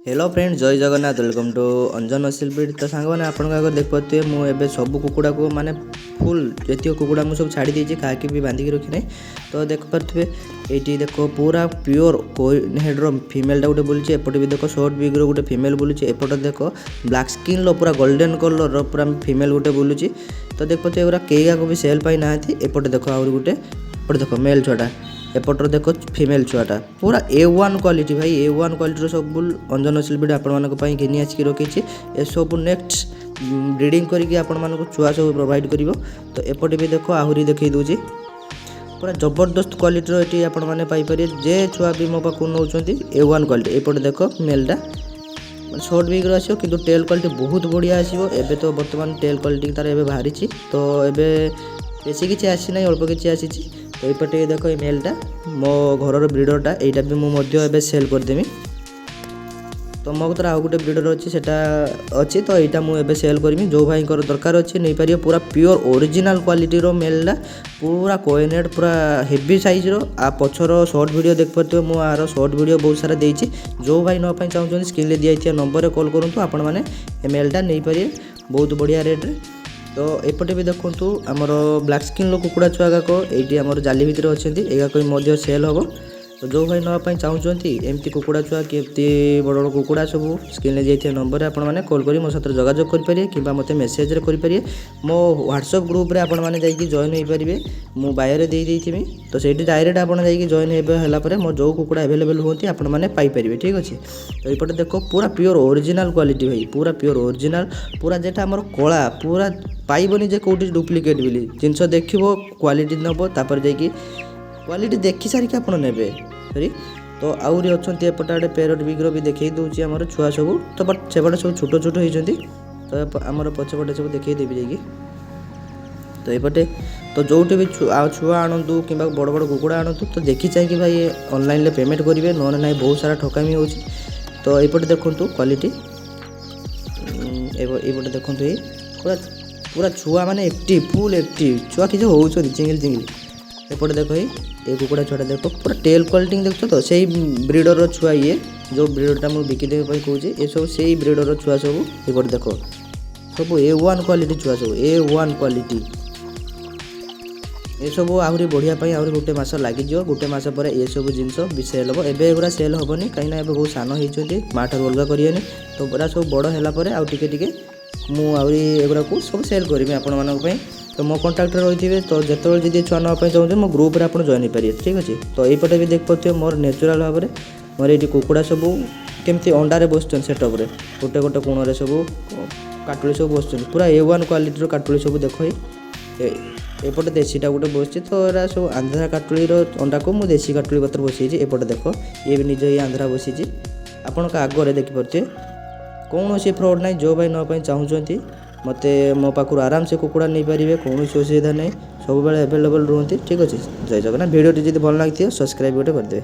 Hello friend, ଜୟ Jagannath. Welcome to Anjan ଅସିଲବିଡ଼। ତ ସାଙ୍ଗମାନେ, ଆପଣଙ୍କ ଆଗରେ ଦେଖିପାରୁଥିବେ, ମୁଁ ଏବେ ସବୁ କୁକୁଡ଼ାକୁ, ମାନେ ଫୁଲ୍ ଯେତିକ କୁକୁଡ଼ା ମୁଁ ସବୁ ଛାଡ଼ି ଦେଇଛି, କାହାକି ବି ବାନ୍ଧିକି ରଖିନାହିଁ। ତ ଦେଖିପାରୁଥିବେ, ଏଇଠି ଦେଖ, ପୁରା ପିଓର ହେଡ଼୍ର ଫିମେଲ୍ଟା ଗୋଟେ ବୁଲୁଛି। ଏପଟେ ବି ଦେଖ, ସର୍ଟ ବିକ୍ର ଗୋଟେ ଫିମେଲ୍ ବୁଲୁଛି। ଏପଟେ ଦେଖ, ବ୍ଲାକ୍ ସ୍କିନ୍ର ପୁରା ଗୋଲ୍ଡେନ୍ କଲର୍ର ପୁରା ଫିମେଲ୍ ଗୋଟେ ବୁଲୁଛି। ତ ଦେଖିପାରୁଥିବେ, ଏଗୁଡ଼ା କେହି କାହାକୁ ବି ସେଲ୍ ପାଇଁ ନାହାନ୍ତି। ଏପଟେ ଦେଖ, ଆହୁରି ଗୋଟେ। ଏପଟେ ଦେଖ ମେଲ୍ ଛୁଆଟା, ଏପଟରେ ଦେଖ ଫିମେଲ୍ ଛୁଆଟା। ପୁରା ଏ ୱାନ୍ କ୍ୱାଲିଟି ଭାଇ, ଏ ୱାନ୍ କ୍ୱାଲିଟିର ସବୁ ଅଞ୍ଜନ ସିଲବିଡ଼ ଆପଣମାନଙ୍କ ପାଇଁ ଘେନି ଆସିକି ରଖିଛି। ଏସବୁ ନେକ୍ସଟ ବ୍ରିଡ଼ିଂ କରିକି ଆପଣମାନଙ୍କୁ ଛୁଆ ସବୁ ପ୍ରୋଭାଇଡ଼ କରିବ। ତ ଏପଟେ ବି ଦେଖ, ଆହୁରି ଦେଖେଇ ଦେଉଛି। ପୁରା ଜବରଦସ୍ତ କ୍ୱାଲିଟିର ଏଠି ଆପଣମାନେ ପାଇପାରିବେ। ଯେ ଛୁଆ ବି ମୋ ପାଖକୁ ନେଉଛନ୍ତି, ଏ ୱାନ୍ କ୍ୱାଲିଟି। ଏପଟେ ଦେଖ ମେଲ୍ଟା, ମାନେ ସର୍ଟ ବିକ୍ର ଆସିବ, କିନ୍ତୁ ଟେଲ୍ କ୍ୱାଲିଟି ବହୁତ ବଢ଼ିଆ ଆସିବ। ଏବେ ତ ବର୍ତ୍ତମାନ ଟେଲ୍ କ୍ୱାଲିଟି ତାର ଏବେ ବାହାରିଛି, ତ ଏବେ ବେଶୀ କିଛି ଆସିନାହିଁ, ଅଳ୍ପ କିଛି ଆସିଛି। ତ ଏଇପଟେ ଦେଖ, ଏଇ ମେଲ୍ଟା ମୋ ଘରର ବ୍ରିଡ଼ରଟା। ଏଇଟା ବି ମୁଁ ମଧ୍ୟ ଏବେ ସେଲ୍ କରିଦେମି। ତ ମୋ କତିରେ ଆଉ ଗୋଟେ ବ୍ରିଡ଼ର ଅଛି, ସେଟା ଅଛି। ତ ଏଇଟା ମୁଁ ଏବେ ସେଲ୍ କରିମି। ଯେଉଁ ଭାଇଙ୍କର ଦରକାର ଅଛି, ନେଇପାରିବେ। ପୁରା ପିଓର ଓରିଜିନାଲ୍ କ୍ୱାଲିଟିର ମେଲ୍ଟା, ପୁରା କୋଏନେଟ୍, ପୁରା ହେଭି ସାଇଜ୍ର। ଆ ପଛର ସର୍ଟ ଭିଡ଼ିଓ ଦେଖିପାରୁଥିବେ, ମୁଁ ଆର ସର୍ଟ ଭିଡ଼ିଓ ବହୁତ ସାରା ଦେଇଛି। ଯେଉଁ ଭାଇ ନେବା ପାଇଁ ଚାହୁଁଛନ୍ତି, ସ୍କ୍ରିନ୍ରେ ଦିଆଯାଇଥିବା ନମ୍ବରରେ କଲ୍ କରନ୍ତୁ। ଆପଣମାନେ ଏ ମେଲ୍ଟା ନେଇପାରିବେ ବହୁତ ବଢ଼ିଆ ରେଟ୍ରେ। ତ ଏପଟେ ବି ଦେଖନ୍ତୁ, ଆମର ବ୍ଲାକ୍ ସ୍କିନ୍ର କୁକୁଡ଼ା ଛୁଆ ଗାକ ଏଇଠି ଆମର ଜାଲି ଭିତରେ ଅଛନ୍ତି। ଏଗାକ ବି ମଧ୍ୟ ସେଲ୍ ହେବ। ତ ଯେଉଁ ଭାଇ ନେବା ପାଇଁ ଚାହୁଁଛନ୍ତି ଏମିତି କୁକୁଡ଼ା ଛୁଆ କି ଏମିତି ବଡ଼ ବଡ଼ କୁକୁଡ଼ା ସବୁ, ସ୍କ୍ରିନ୍ରେ ଯାଇଥିବା ନମ୍ବରରେ ଆପଣମାନେ କଲ୍ କରି ମୋ ସାଥିରେ ଯୋଗାଯୋଗ କରିପାରିବେ କିମ୍ବା ମୋତେ ମେସେଜରେ କରିପାରିବେ। ମୋ ହ୍ୱାଟ୍ସଅପ୍ ଗ୍ରୁପ୍ରେ ଆପଣମାନେ ଯାଇକି ଜଏନ୍ ହୋଇପାରିବେ। ମୁଁ ବାୟୋରେ ଦେଇ ଦେଇଥିବି। ତ ସେଇଠି ଡାଇରେକ୍ଟ ଆପଣ ଯାଇକି ଜଏନ୍ ହେବେ, ହେଲା ପରେ ମୋ ଯେଉଁ କୁକୁଡ଼ା ଆଭେଲେବଲ୍ ହୁଅନ୍ତି, ଆପଣମାନେ ପାଇପାରିବେ। ଠିକ୍ ଅଛି। ତ ଏପଟେ ଦେଖ, ପୁରା ପିଓର ଓରିଜିନାଲ୍ କ୍ୱାଲିଟି ଭାଇ, ପୁରା ପିଓର ଓରିଜିନାଲ୍, ପୁରା ଯେଟା ଆମର କଳା, ପୁରା ପାଇବନି ଯେ କେଉଁଠି ଡୁପ୍ଲିକେଟ୍ ବୋଲି ଜିନିଷ। ଦେଖିବ, କ୍ୱାଲିଟି ନେବ, ତାପରେ ଯାଇକି କ୍ୱାଲିଟି ଦେଖି ସାରିକି ଆପଣ ନେବେ। ସରି। ତ ଆହୁରି ଅଛନ୍ତି ଏପଟେ ଆଡ଼େ, ପ୍ୟାରଟ୍ ବିକ୍ର ବି ଦେଖେଇ ଦେଉଛି ଆମର ଛୁଆ ସବୁ। ତ ବଟ୍ ସେପଟେ ସବୁ ଛୋଟ ଛୋଟ ହେଇଛନ୍ତି। ତ ଆମର ପଛପଟେ ସବୁ ଦେଖେଇ ଦେବି ଯାଇକି। ତ ଏପଟେ ତ ଯେଉଁଠି ବି ଆଉ ଛୁଆ ଆଣନ୍ତୁ କିମ୍ବା ବଡ଼ ବଡ଼ କୁକୁଡ଼ା ଆଣନ୍ତୁ, ତ ଦେଖି ଚାହିଁକି ଭାଇ ଅନଲାଇନ୍ରେ ପେମେଣ୍ଟ କରିବେ, ନହେଲେ ନାହିଁ ବହୁତ ସାରା ଠକାମି ହେଉଛି। ତ ଏପଟେ ଦେଖନ୍ତୁ କ୍ୱାଲିଟି। ଏଇପଟେ ଦେଖନ୍ତୁ, ଏଇ ପୁରା ପୁରା ଛୁଆ ମାନେ ଆକ୍ଟିଭ୍, ଫୁଲ୍ ଆକ୍ଟିଭ୍ ଛୁଆ କିଛି ହେଉଛନ୍ତି ଚିଙ୍ଗିଲି ଚିଙ୍ଗିଲି। ଏପଟେ ଦେଖ, ଏଇ କୁକୁଡ଼ା ଛୁଆଟା ଦେଖ, ପୁରା ଟେଲ୍ କ୍ୱାଲିଟି ଦେଖୁଛ ତ? ସେଇ ବ୍ରିଡ଼ରର ଛୁଆ ଇଏ, ଯେଉଁ ବ୍ରିଡ଼ରଟା ମୁଁ ବିକିଦେବା ପାଇଁ କହୁଛି। ଏସବୁ ସେଇ ବ୍ରିଡ଼ରର ଛୁଆ ସବୁ। ଏପଟେ ଦେଖ, ସବୁ ଏ ୱାନ୍ କ୍ୱାଲିଟି ଛୁଆ ସବୁ, ଏ ୱାନ୍ କ୍ୱାଲିଟି। ଏସବୁ ଆହୁରି ବଢ଼ିବା ପାଇଁ ଆହୁରି ଗୋଟେ ମାସ ଲାଗିଯିବ। ଗୋଟେ ମାସ ପରେ ଏସବୁ ଜିନିଷ ବି ସେଲ୍ ହେବ। ଏବେ ଏଗୁଡ଼ା ସେଲ୍ ହେବନି, କାହିଁକିନା ଏବେ ବହୁତ ସାନ ହେଇଛନ୍ତି, ମା ଠାରୁ ଅଲଗା କରିବେନି। ତ ପୁରା ସବୁ ବଡ଼ ହେଲା ପରେ ଆଉ ଟିକେ ଟିକେ ମୁଁ ଆହୁରି ଏଗୁଡ଼ାକୁ ସବୁ ସେଲ୍ କରିବି ଆପଣମାନଙ୍କ ପାଇଁ। ତ ମୋ କଣ୍ଟାକ୍ଟରେ ରହିଥିବେ। ତ ଯେତେବେଳେ ଯଦି ଛୁଆ ନେବା ପାଇଁ ଚାହୁଁଛନ୍ତି, ମୋ ଗ୍ରୁପ୍ରେ ଆପଣ ଜଏନ୍ ହେଇପାରିବେ। ଠିକ୍ ଅଛି। ତ ଏଇପଟେ ବି ଦେଖିପାରୁଥିବେ, ମୋର ନ୍ୟାଚୁରାଲ୍ ଭାବରେ ମୋର ଏଇଠି କୁକୁଡ଼ା ସବୁ କେମିତି ଅଣ୍ଡାରେ ବସୁଛନ୍ତି। ସେଟଅପ୍ରେ ଗୋଟେ ଗୋଟେ କୋଣରେ ସବୁ କାଟୁଳି ସବୁ ବସୁଛନ୍ତି। ପୁରା ଏ ୱାନ୍ କ୍ୱାଲିଟିର କାଟୁଳି ସବୁ ଦେଖ। ଏପଟେ ଦେଶୀଟା ଗୋଟେ ବସିଛି। ତ ଏରା ସବୁ ଆନ୍ଧ୍ରା କାଟୁଳିର ଅଣ୍ଡାକୁ ମୁଁ ଦେଶୀ କାଟୁଳି ପତ୍ର ବସେଇଛି। ଏପଟେ ଦେଖ, ଇଏ ବି ନିଜ ଇଏ ଆନ୍ଧ୍ରା ବସିଛି। ଆପଣଙ୍କ ଆଗରେ ଦେଖିପାରୁଥିବେ, କୌଣସି ଫ୍ରଡ଼୍ ନାହିଁ। ଯେଉଁ ଭାଇ ନେବା ପାଇଁ ଚାହୁଁଛନ୍ତି, ମୋତେ ମୋ ପାଖରୁ ଆରାମସେ କୁକୁଡ଼ା ନେଇପାରିବେ, କୌଣସି ଅସୁବିଧା ନାହିଁ। ସବୁବେଳେ ଆଭେଲେବଲ୍ ରୁହନ୍ତି। ଠିକ୍ ଅଛି, ଜୟ ଜଗନ୍ନାଥ। ଭିଡ଼ିଓଟି ଯଦି ଭଲ ଲାଗିଥିବ, ସବସ୍କ୍ରାଇବ୍ ଗୋଟେ କରିଦେବେ।